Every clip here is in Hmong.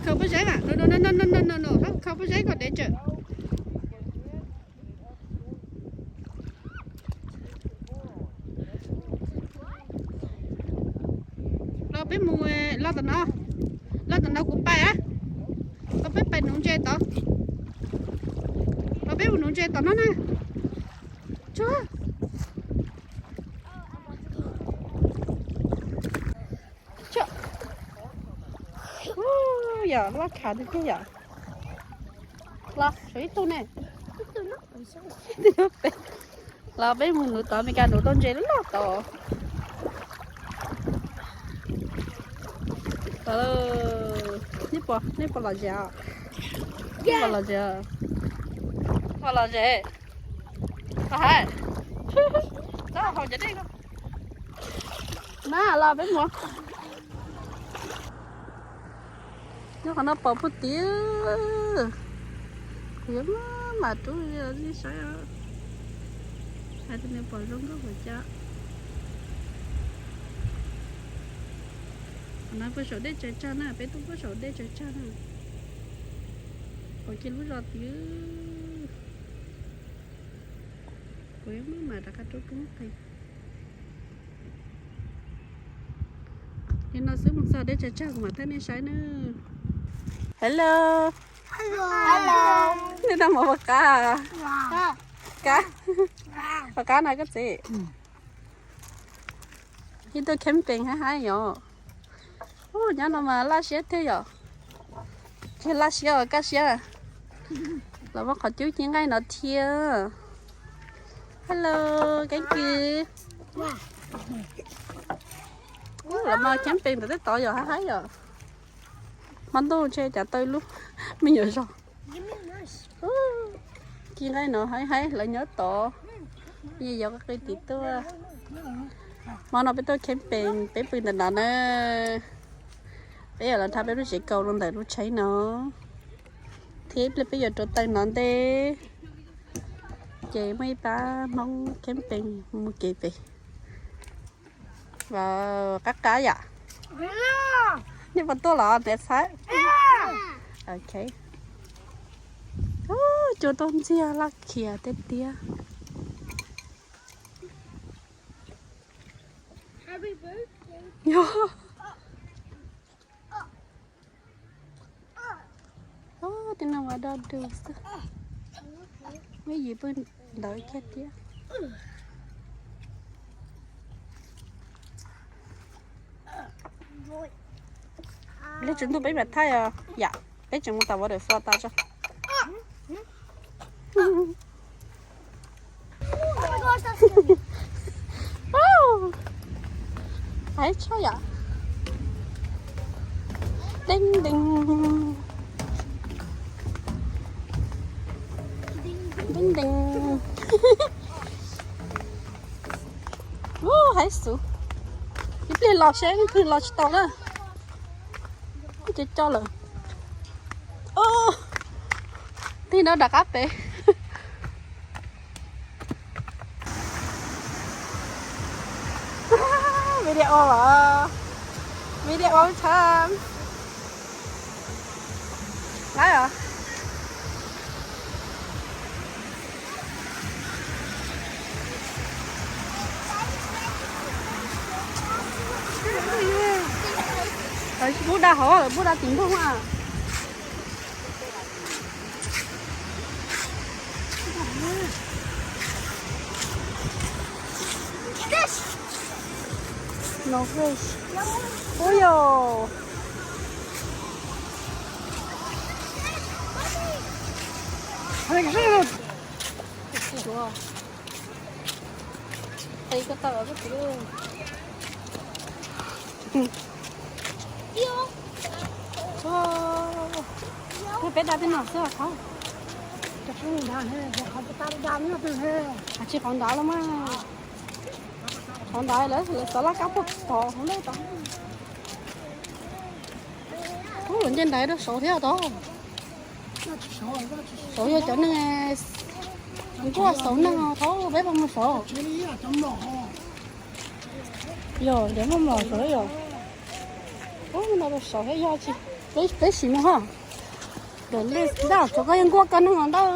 Khaws pob zeb mas, no no no no no no no, khaws pob zeb kom dev tsawm. Los peb mus, los tom no, los tom no kuv pais a. Los peb pais nuv ntses tod. Los peb mus nuv ntses tom no na. Tsuag. Yog loj khav tiag tiag yom. Los ib tug ne. Los peb mus nuv tod, Meskas nuv tau ntses loj tod. Nej puas, nej puas lom zem? Nej puas lom zem? Puas lom zem? Puas hais? Txhob haus cov dej no. Na los peb mus. Nyob qhov no pom puag tid. Kuv yuav maj mam rub li saib, hais tias nws pom zoo nkauj npaum cas. Qhov no puag saum dej tsaws tsag na, peb tuaj puag saum dej tsaws tsag na. Pom kiag lub zos tid. Kuv yuav maj mam rov qab rub rub qe. Li no xwb mus txog dej tsaws tsag kuv mam thaij nej saib nawb. Hello. Nej noj mov puas qab? Qab. Puas qab no koj txiv? Ib tug camping haib haib yom. Ub, nyob no mas laj siab thiab yom. Tsis laj siab, kaj siab. Los muaj qhov cub ci nqaij no thiab. Hello, Keeb Kwm. Ub, los mas camping ntawm tej tod yom, haib haib yom. Hmo ntuj ntshe cas tau ib lub me nyuam zos. Ci nqaij no haib haib, lawv nyob tod. Yeej yog qi tim tuaj. Hmo no peb tuaj camping, peb pw ntawm no na. Peb yuav los nrhav peb lub tsev kaus rau ntawm lub tsheb no. Thiab ib pliag peb yuav rau taw no ntej, ces muaj ib pab Hmoob camping mus kev pem. Qab qab yom. Nej puas tuaj los ntev xaib. Ok. Cua tuaj ntxiag laj khiav tiag tiag. Yog. Tej no ua dog dig xwb. Muaj yim pw ntawd kiag thiab. Lub tsaus ntuj peb mam thaij os yam, peb tseem mus tom waterfall tas tso. Haib tshaj yom. Deeb deeg. Deeb deeg. Ub, haib xus. Ib pliag los seb leej twg los tsis tau na. Cov coj lawm. Tig no rov qab pem. Video los, video time. Lawm os. Lawv tsis pub da hauv, lawv pub da tim npoo a. No fish. Ui yos. Qi koj tau koj txiv. Peb da tej no xwb os. Tsis qhov nrad los mas. Qhov nrad lawv lawv xov laj kab puag tod hauv lawm tod. Ub, lawv nce ntaiv rau saud thiab tod. Saud yog cov neeg nkuaj xauv neeg thaum peb mus saud. Yog cov muaj mlom saud yog. Ub, no rau saud thiab yog tsis. Peb, peb sim mus ho. Delicious, cov ko yog nkuaj kaw neeg os ntag.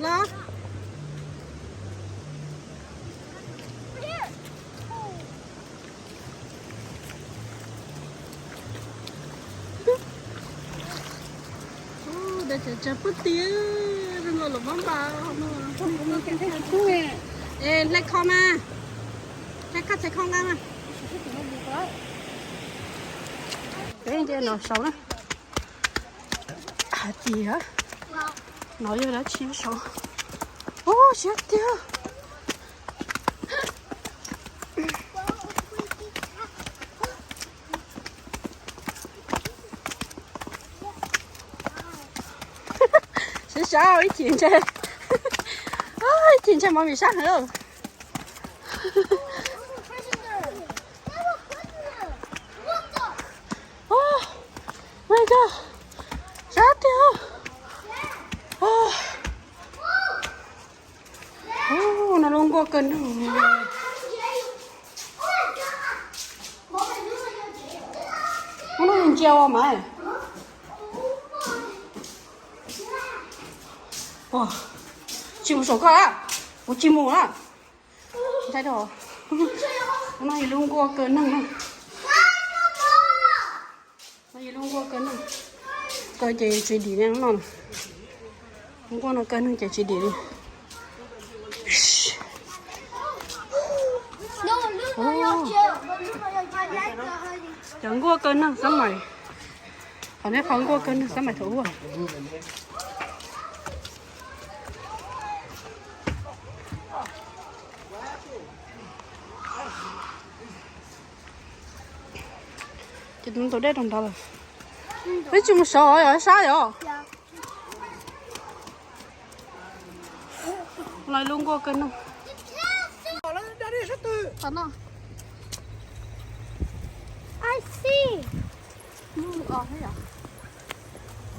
Los. Ua, tsawg pub tiag, los los mab npas. Es hlais kho mas, hlais kho txhais kho nqa mas. Peb nce no saud na. Hais tias no yog dab tsi saud. Ua, siab tiag. Siab siab ib chim ntshe, ib chim ntshe mov vim sab heev. Oh my God, sab tiag. Ub, no lub nkuaj kaw neeg. Ub, no ntsia ua mas. Tsis mus saum koj a, kuv tsis mus a. Ntshai dab. No yog lub nkuaj kaw neeg na. No yog lub nkuaj kaw neeg. Kaw ces tsis dim li no. Nkuaj no kaw neeg ces tsis dim li. Cov nkuaj kaw neeg xab mais. Qhov nej qhov nkuaj kaw neeg xab mais thaum ub. Ces tus dej rau nrad lawm. Peb tsis mus saud os, sab os. Los lub nkuaj kaw neeg. Qhov no. I see.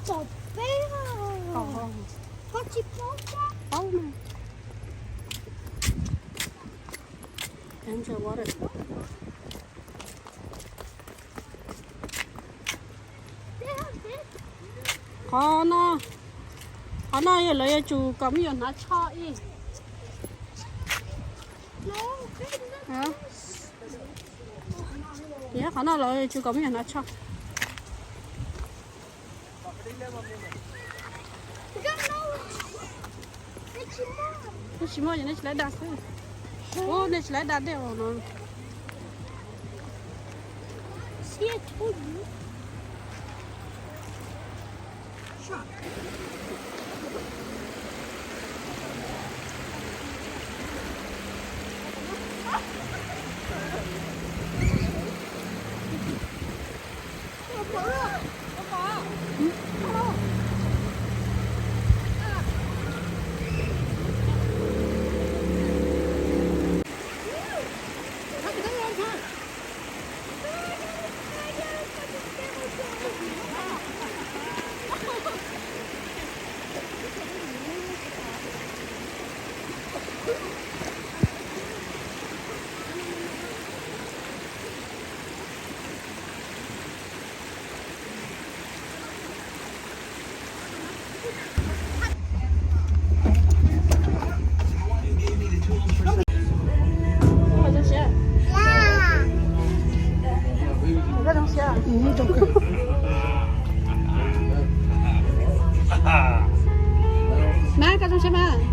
Tsom peb. Koj tsis paub, paub mas. Danger water. Qhov no, qhov no yog lawv yuav tsum kom me nyuam hnav tsho ib. Qhov no lawv yuav tsum kom me nyuam hnav tsho. Tsis muaj, nej tsis laib da xwb. Ub, nej tsis laib da dej os no. Mas koj zoo siab mas.